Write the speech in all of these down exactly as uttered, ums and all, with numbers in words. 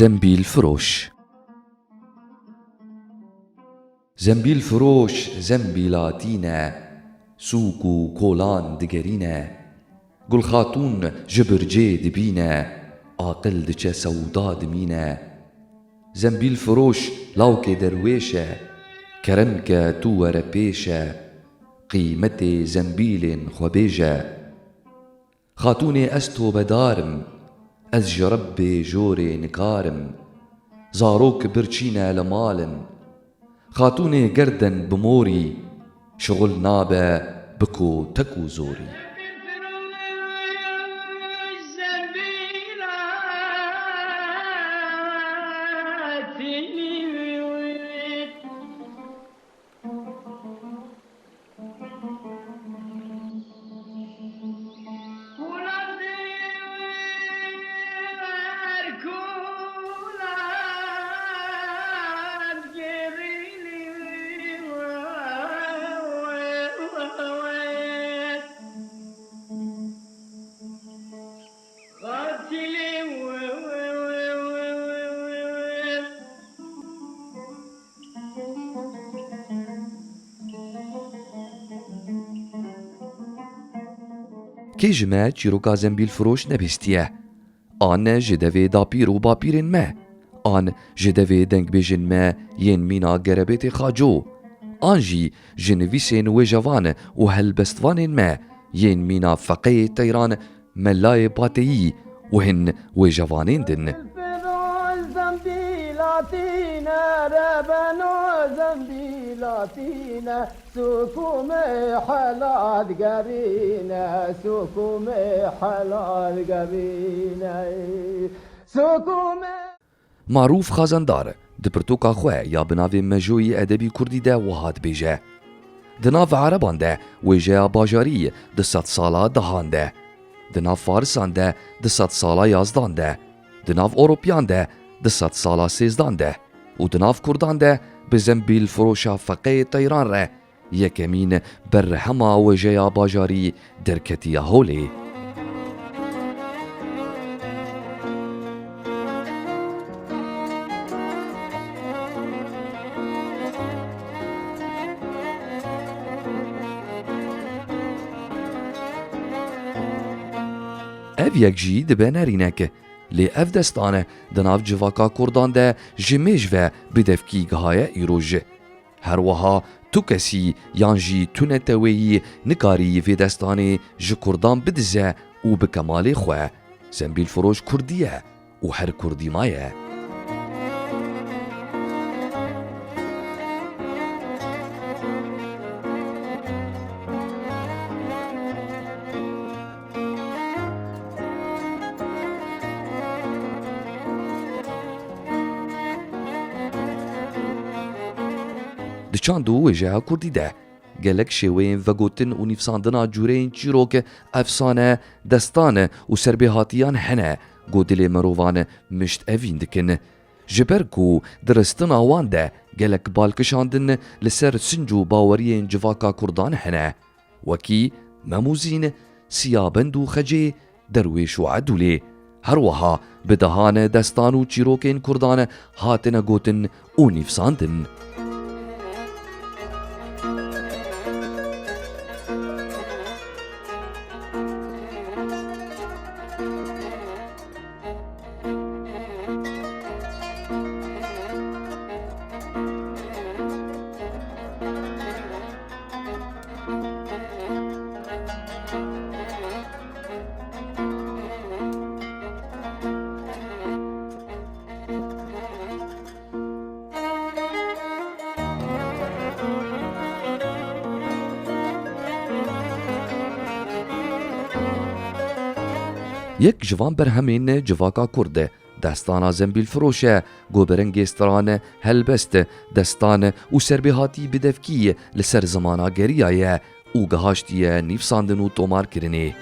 Zembîlfiroş. Zembîlfiroş zembîlatî ne, sûk û kolan digerîne. Gulxatûn ji bircê dibîne, aqil diçe sewda dimîne. Zembîlfiroş lawkê derwêş e, kerem ke tu were pêş e, qîmetê zembîlên xwe bêje. Xatûnê ez tobedar im, ez ji Rebbê jorê nikar im. Zarok birçî ne li mal in. Xatûnê gerden bi morî, şixul nabe bi kotek û zorî. Kê ji me çîroka Zembîlfiroş nebihîstiye? An ji devê dapîr û bapîrên me, an ji devê dengbêjên me yên mîna Gerebêtê Xaco, an jî ji nivîsên wêjevan û helbestvanên me yên mîna Feqeyê Teyran, Melayê Pateyî û hin wêjevanên din. Zembîlatîne, rebeno zembîlatîne, sukumê helal gerîne, sukumê helal gerîne, sukumê. Marûf Xazandar di pirtûka xwe ya bi navê Mejoyî Edebî Kurdî de wiha dibêje: Di nav ereban de wêjeya bajarî di sedsala dehan de, di nav farisan de di sedsala yazdan de, di nav ewropiyan de di sedsala sêzdan de û di nav kurdan de bi zembîlfiroşa Feqeyê Teyran re yekemîn berhema wêjeya bajarî derketiye holê. Ev yek jî dibe nerînek. Lê ev destan di nav civaka kurdan de ji mêj ve bi devkî gihaye îroj. Her wiha tu kesî yan jî tu neteweyî nikarî vê destanê ji kurdan bidize û bi kemalê xwe. Zembîlfiroş kurdî ye û her kurdî maye. Di çand û wêjeya kurdî de gelek şêweyên vegotin û nivîsandina cûreyên çîrok, efsane, destan û serbêhatiyan hene ku dilê mirovan mişt evîn dikin. Ji ber ku di ristina wan de gelek bal kişandin li ser sinc û baweriyên civaka kurdan hene, wekî Mem û Zîn, Siyabend û Xecê, Derwêş û Edûlê. Her wiha bi dehan destan û çîrokên kurdan hatine gotin û nivîsandin. Yek ji van berhemên civaka kurd, destana Zembîlfiroş e, ku bi rengê stran, helbest, destan û serbêhatî bi devkî li ser zimana geriyaye û gihaştiye nivîsandin û tomarkirinê.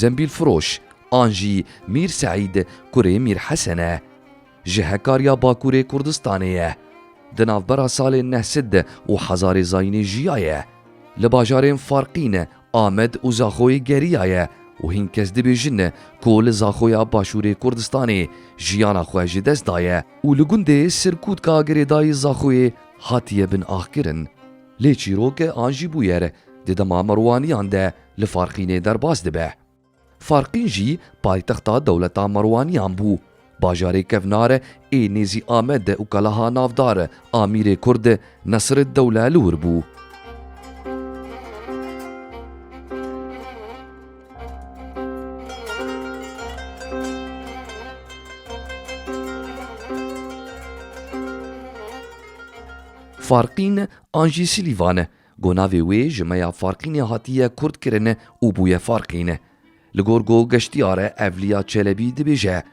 Zembîlfiroş, an jî Mîr Seîd kurê Mîr Hesen e. Ji Hekariya Bakurê Kurdistanê ye. Di navbera salên neh sed û hezarê zayînê jiyaye. Li bajarên Farqîn, Amed û Zaxoyê geriyaye û hîn kes dibêjin ku li Zaxoya Başûrê Kurdistanê jiyana xwe ji dest daye û li gundê Sirkûtka girêdayî Zaxoyê hatiye binaxkirin. Lê çîrok an jî bûyer di dema Merwaniyan de li Farqînê derbas dibe. Farqîn jî paytexta dewleta Merwaniyan bû. Bajarê kevnar ê nêzî Amed û keleha navdar Amîrê Kurd Nesreddewle li wir bû. Farqîn an jî Silîvan, ku navê wê ji meya Farqînê hatiye kurt kirin û bûye Farqîn. Li gor ku geştiyar Evliya Çelebî dibêje,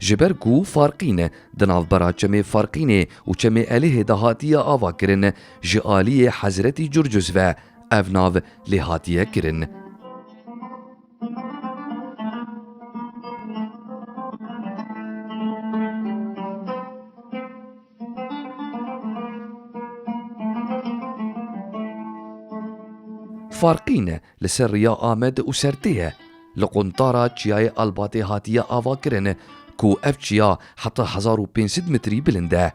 ji ber ku Farqîn di navbera çemê Farqînê û çemê Elihê de hatiye avakirin, ji aliyê Hezretî Curcus ve ev nav lê hatiye kirin. Farqîn li ser riya Amed û Sertê ye. Li quntara çiyayê Albatê hatiye avakirin ku ev çiya heta hezar û pênc sed metrî bilind e.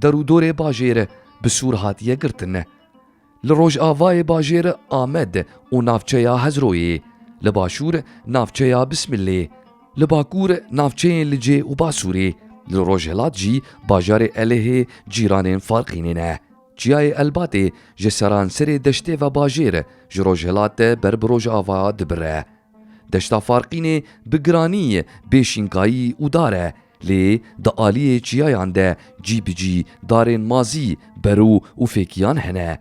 Der û dorê bajêr bi sûr hatiye girtin. Li rojavayê bajêr Amed û navçeya Hezroyê, li başûr navçeya Bismilê, li bakur navçeyên Licê û Basûrê, li rojhilat jî bajarê Elihê cîranên Farqînê ne. Çiyayê Elbatê ji seranserê deştê ve bajêr ji rojhilat ber bi rojava dibire. Deşta Farqînê bi giranî, bêşînkayî û dar e, lê di aliyê çiyayan de cî bi cî darên mazî, berû û fêkiyan hene.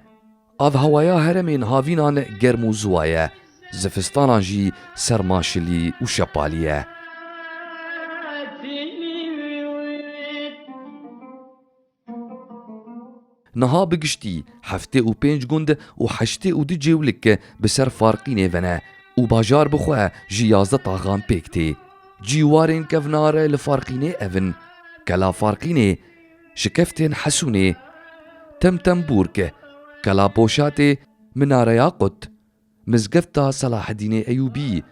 Avhewaya heremên havînan germ û ziwa ye, zivistanan jî serma şilî û şepalî ye. Niha bi giştî heftê û pênc gund û heştê û du cêwlik bi ser Farqînê ve ne û bajar bi xwe ji yazdeh taxan pêk tê. Cîwarên kevnar li Farqînê ev in: Kela Farqînê, Şikeftên Hesûnê, Temtembûrk, Kela Boşatê, Minareya Qut. Mizgefta Selahedînê Eyûbî,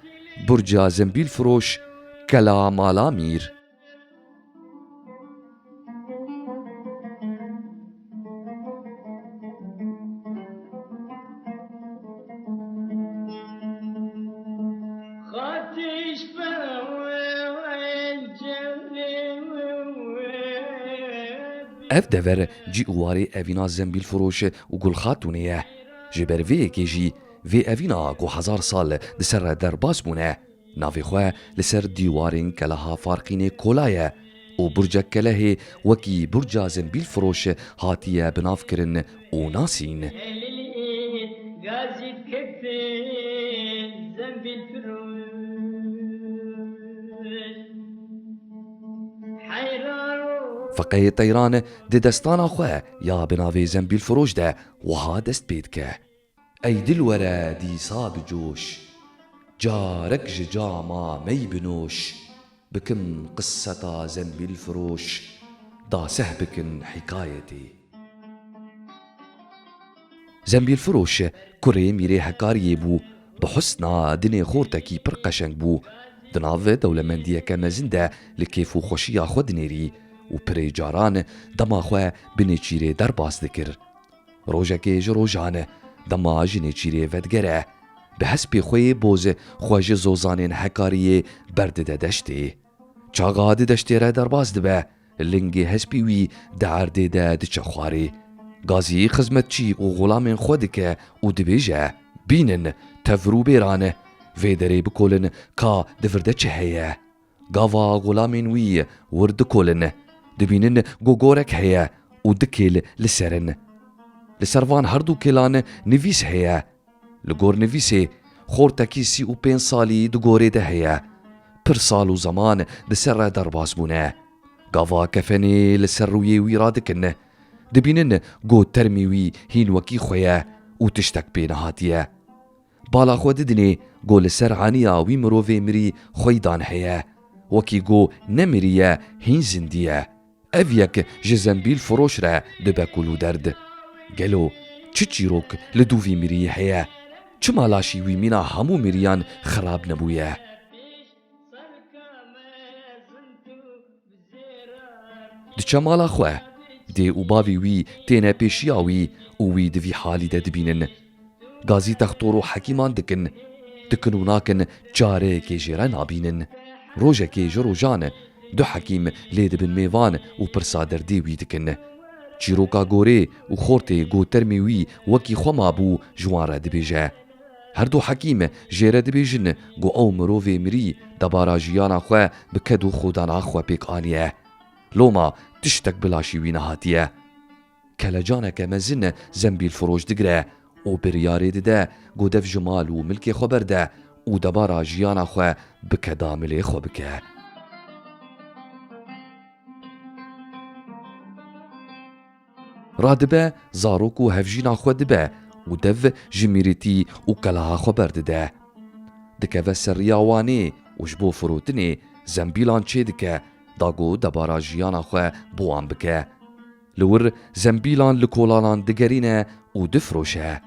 Burca Zembîlfiroş, Kela Mala Mîr. Ev dever cî û warê evîna Zembîlfiroş û Gulxatûnê ye. Ji ber vê yekê jî vê evîna ku hezar sal di ser re derbas bûne, navê xwe li ser dîwarên keleha Farqînê kolaye û burcek kelehê wekî burca Zembîlfiroş hatiye binavkirin û nasîn. Feqeyê Teyran di destana xwe ya bi navê Zembîlfiroş de wiha dest pê dike. Ey dilwere dîsa bi coş, carek ji cama mey binoş, bikim qisseta Zembîlfiroş, da seh bikin hikayetê. Zembîlfiroş kurê Mîrê Hekariyê bû, bi husna dinê xortekî pir qeşeng bû. Di nav dewlemendiyeke mezin de li kêf û xweşiya xwe dinêrî û pirê caran dema xwe bi nêçîrê derbas dikir. Rojekê ji rojan dema ji nêçîrê vedigere, bi hespê xwe yê boz xwe ji zozanên Hekariyê berdide deştê. Çaxa di deştê re derbas dibe, lingê hespî wî di erdê de diçe xwarê. Gazî xizmetçî û xulamên xwe dike û dibêje, bînin, tevir û bêran, vê derê bikolin ka di vir de çi heye. Gava xulamên wî wir dikolin, dibînin ku gorek heye û du kêl li ser in. Li ser van herdu kêlan nivîs heye. Li gor nivîsê, xortekî sî û pênc salî di gorê de heye. Pir sal û zeman di ser re derbas bûne. Gava kefenê li ser rûyê wî radikin, dibînin ku termê wî hîn wekî xwe ye û tiştek pê nehatiye. Bala xwe didinê Go li ser eniya wî mirovê mirî xweydan heye. Wekî go ne mirî ye, hîn zindî ye. Ev yek ji zembîl firoş re dibe kul û derd. Gelo çi çîrok li dûvî mirî heye? Çima laşî wî mîna hemû miriyan xirab nebûye? Diçe mala xwe. Dê û bavî wî têne pêşiya wî û wî di vî halî de dibînin. Gazî textor û hekîman dikin. Dikin û nakin, çareyekê jê re nabînin. Rojekê ji rojan du hekîm lê dibin mêvan û pirsa derdê wî dikin. Çîroka gorê û xortê ku termê wî wekî xwe mabû ji wan re dibêje. Her du hekîm jê re dibêjin ku ew mirovê mirî debara jiyana xwe bi ked û xwedana xwe pêk aniye. Loma tiştek bi laşî wî nehatiye. Kelecaneke mezin zembîlfiroş digire û biryarê dide ku dev ji mal û milkê xwe berde û debara jiyana xwe bi keda milê xwe bike. Radibe, zarok û hevjîna xwe dibe û dev ji mîrîtî û kelaha xwe berdide. Dikeve ser riya Wanê û ji bo firotinê zembîlan çêdike, da ku debara jiyana xwe bi wan bike. Li wir zembîlan li kolanan digerîne û difiroşe.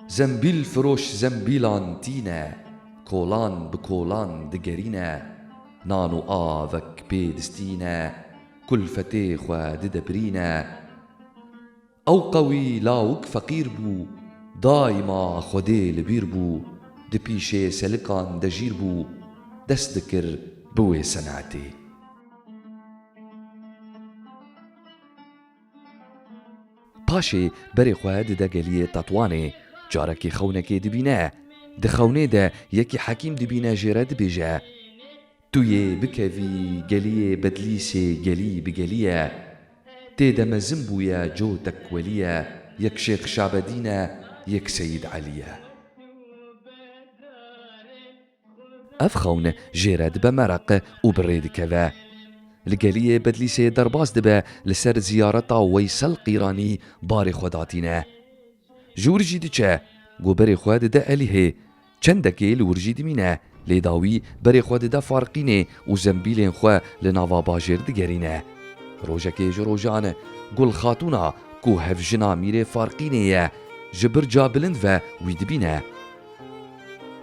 Zembîl firoş zembîlan tîne, kolan bi kolan digerîne, nan û avek pê distîne, kulfetê xwe dide birîne. Ew qewî lawik feqîr bû, daîma Xwedê li bîr bû, di pîşê selikan de jîr bû, dest dikir bi wê senetê. Paşê berê xwe dide geliyê Tetwanê, carekê xewnekê dibîne. Di xewnê de yekî hekîm dibîne jê re dibêje, tu yê bikevî geliyê Bedlîsê gelî bi gelî ye. Tê de mezin bûye cotek welî ye, yek Şêx Şabedîn e, yek Seyîd Elî ye. Ev xewn jê re dibe mereq û bi rê dikeve. Li geliyê Bedlîsê derbas dibe, li ser ziyareta Weysel Qîranî barê xwe datîne. Ji wir jî diçe, ku berê xwe dide Elîhê. Çendekê li wir jî dimîne, lê dawî berê xwe dide Farqînê û zembîlên xwe li nava bajêr digerîne. Rojekê ji rojan Gul Xatûna ku hevjina mîrê Farqînê ye, ji birca bilind ve wî dibîne.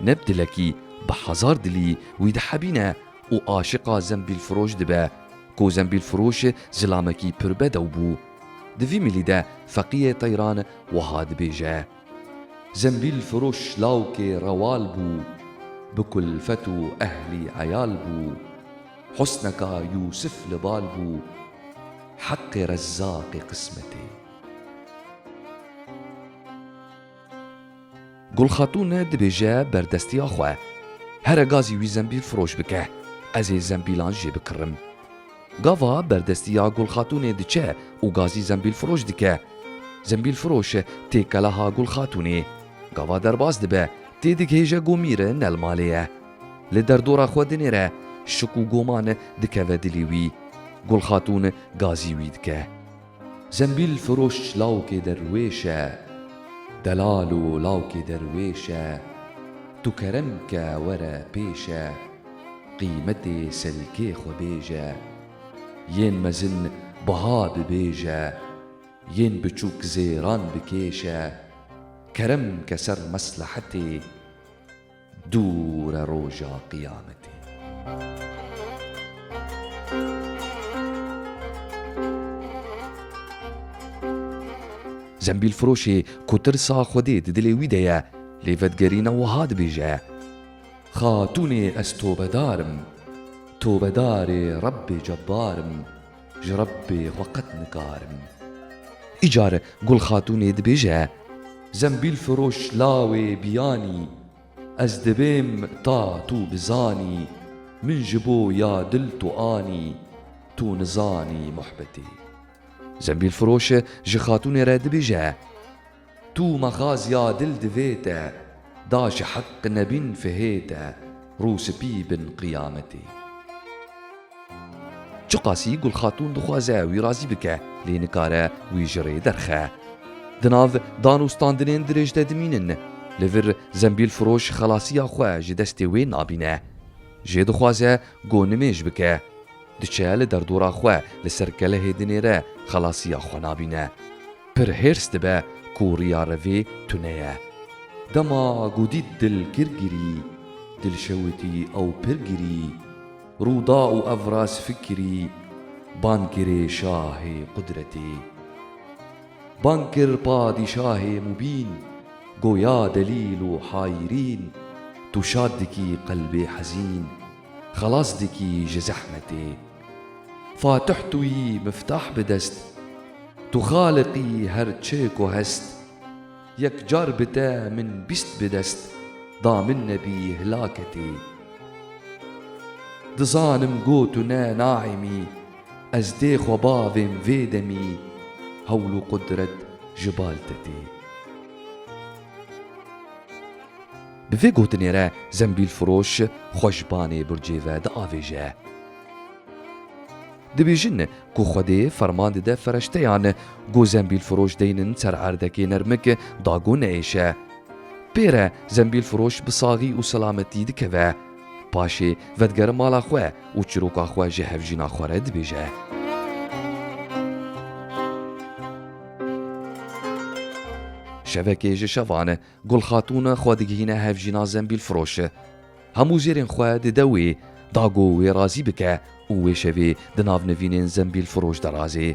Ne bi dilekî, bi hezar dilî wî dihebîne û aşiqa zembîlfiroş dibe, ku zembîlfiroş zilamekî pir bedew bû. Di vî milî de Feqiyê Teyran wiha dibêje, zembîlfiroş lawkê rewal bû, bi kulfet û ehlî eyal bû, husneka Yûsif li bal bû, heqê Rezzaqê qismetê. Gulxatûn dibêje berdestiya xwe, here gazî wî zembîlfiroş bike, ez ê zembîlan jê bikirim. Gava berdestiya Gulxatûnê diçe û gazî zembîlfiroş dike. Zembîlfiroş tê keleha Gulxatûnê. Gava derbas dibe, tê digihêje ku mîr ne li malê ye. Li derdora xwe dinêre, şik û goman dikeve dilê wî. Gulxatûn gazî wî dike. Zembîl firoş lawkê derwêş e, delal û lawkê derwêş e, tu kerem ke were pêş e, qîmetê selkê xwe bêje. Yên mezin biha bibêje, yên biçûk zêran bikêşe, kerem ke ser meslehetê, dûr e roja qiyametê. Zembîlfiroşê ku tirsa Xwedê di dilê wî de ye, lê vedigerîne wiha dibêje, Xatûnê ez tobedar im, tobedarê Rebbê Cebbar im, ji Rebbê xwe qet nikarim. Îcar Gul Xatûnê dibêje, Zembîlfiroş lawê biyanî, ez dibêm ta tu bizanî, min ji bo ya dil tu anî, tu nizanî muhbetê. Zembîlfiroş ji Xatûnê re dibêje, tu mexaz ya dil divê te, da ji heq nebîn fihê te, rû spî bin qiyametê. Çiqasî Gulxatûn dixwaze wî razî bike, lê nikare wî ji rê derxe. Di nav dan û standinên dirêj de dimînin. Li vir zembîlfiroş xelasiya xwe ji destê wê nabîne. Jê dixwaze ku nimêj bike. Diçe li derdora xwe li ser kelehê dinêre, xelasiya xwe nabîne. Pir hêrs dibe ku riya revê tune ye. Dema ku dît dil kir girî, dil şewitî ew pir girî. Rûda û evraz fikirî, bang kirê şahê qudretê. Bang kir padîşahê mubîn, goya delîl û hayîrîn, tu şad dikî qelbê hezîn, xelas dikî ji zehmetê. Fatih tu yî, miftah bi dest, tu xaliqî her çi ku hest. Yek car bi te min bîst bi dest, da min nebî hilaketê. Dizanim got tu ne naîmî, ez dê xwe bavêm vê demî, hewl û qudret ji bal te tê. Bi vê gotinê re zembîlfiroş xwe ji banê burcê ve diavêje. Dibêjin ku Xwedê ferman dide fereşteyan ku zembîlfiroş deynin ser erdekê nermik da ku neêşe. Pê re zembîlfiroş bi saxî û selametî dikeve. Paşê vedigere mala xwe û çîroka xwe ji hevjîna xwe re dibêje. Şevekê ji şevan Gulxatûn xwe digihîne hevjîna zembîlfiroş. Hemû zêrên xwe dide wê, da ku wê razî bike û wê şevê di nav nivînên zembîlfiroş de razê.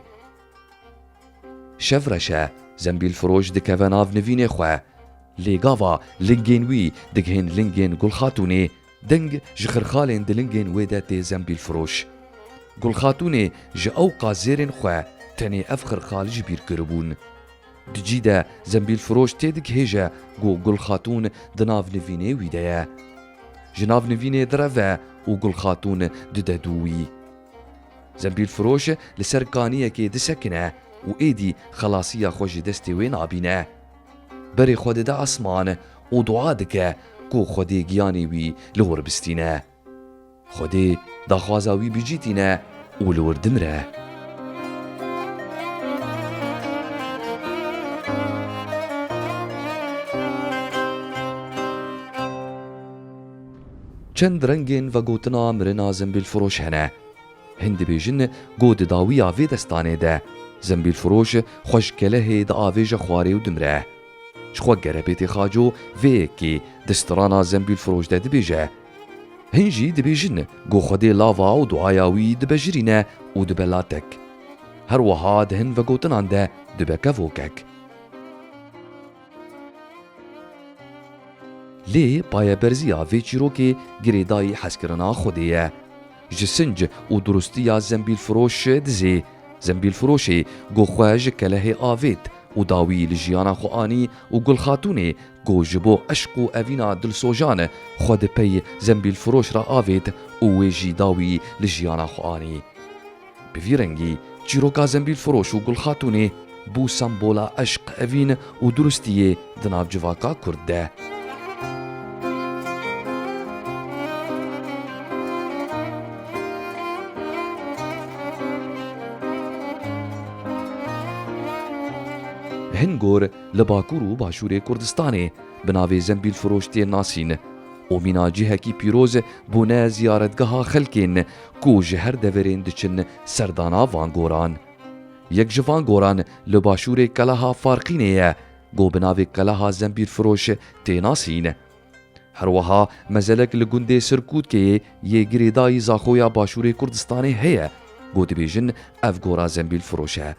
Şev reş e, zembîlfiroş dikeve nav nivînê xwe. Lê gava lingên wî digihên lingên Gulxatûnê, deng ji xirxalên di lingên wê de tê zembîlfiroş. Gulxatûnê ji ewqa zêrên xwe tenê ev xirxal ji bîr kiribûn. Di cî de zembîlfiroş têdigihêje ku Gulxatûn di nav nivînê wî de ye. Ji nav nivînê direve û Gulxatûn dide dû wî. Zembîlfiroş li ser kaniyekê disekine û êdî xelasiya xwe ji destê wê nabîne. Berê xwe dide esman û dua dike ku Xwedê giyanê wî li wir bistîne. Xwedê daxwaza wî bi cî tîne û li wir dimire. Çend rengên vegotina mirina zembîlfiroş hene. Hin dibêjin ku di dawiya vê destanê de zembîlfiroş xwe ji kelehê diavêje xwarê û dimire. Ji xwe gerebêtê Xaco vê yekê di strana zembîlfiroş de dibêje. Hin jî dibêjin ku Xwedê lava û duaya wî dibejirîne û dibe latek. Her wiha di hin vegotinan de dibe kevokek. Lê payeberziya vê çîrokê girêdayî hezkirina Xwedê ye. Ji sinc û duristiya zembîlfiroş dizê. Zembîlfiroşê ku xwe ji kelehê avêt û dawî li jiyana xwe anî û Gulxatûnê ku ji bo eşq û evîna dilsojan xwe di pey zembîlfiroş re avêt û wê jî dawî li jiyana xwe anî. Bi vî rengî çîroka zembîlfiroş û Gulxatûnê bû sembola eşq, evîn û durustiyê di nav civaka Kurd de. Hin gor li Bakur û Başûrê Kurdistanê bi navê zembîlfiroş tên nasîn û mîna cihekî pîroz bûne ziyaretgeha xelkên ku ji her deverên diçin serdana van goran. Yek ji van goran li başûrê Keleha Farqînê ye, ku bi navê Keleha Zembîlfiroş tê nasîn. Her wiha mezelek li gundê Sirkûtkeyê yê girêdayî Zaxoya Başûrê Kurdistanê heye, ku dibêjin ev gora zembîlfiroş e.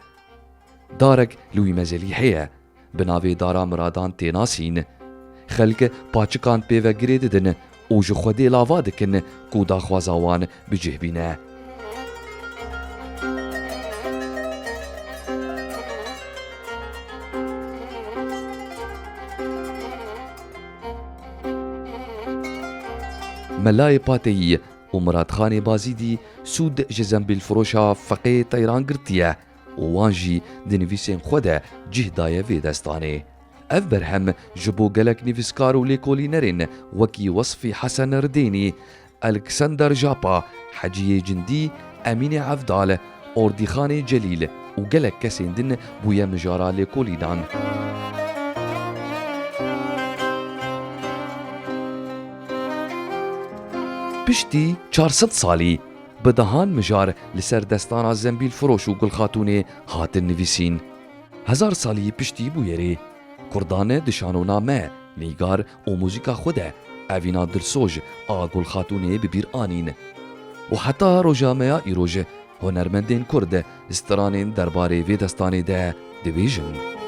Darek li wî mezelî heye, bi navê Dara Miradan tê nasîn. Xelk paçikan pê ve girê didin û ji Xwedê lava dikin ku daxwaza wan bi cih bîne. Melayê Pateyî û Miradxanê Bazîdî sûd ji zembîlfiroşa Feqê Teyran girtiye û wan jî di nivîsên xwe de cih daye vê destanê. Ev berhem ji bo gelek nivîskar û lêkolînerên wekî Wesfî Hesen Ridênî, Alexander Japa, Heciyê Cindî, Emînê Evdal, Ordîxanê Celîl û gelek kesên din bûye mijara lêkolînan. Piştî çar sed salî bi dehan mijar li ser destana Zembîlfiroş û Gulxatûnê hatin nivîsîn. Hezar salî piştî bûyerê, Kurdan di şanona me, nîgar û muzîka xwe de evîna dilsoj a Gulxatûnê bi bîr anîn. Û heta roja me ya îroj hunermendên Kurd stranên derbarê vê destanê de dibêjin.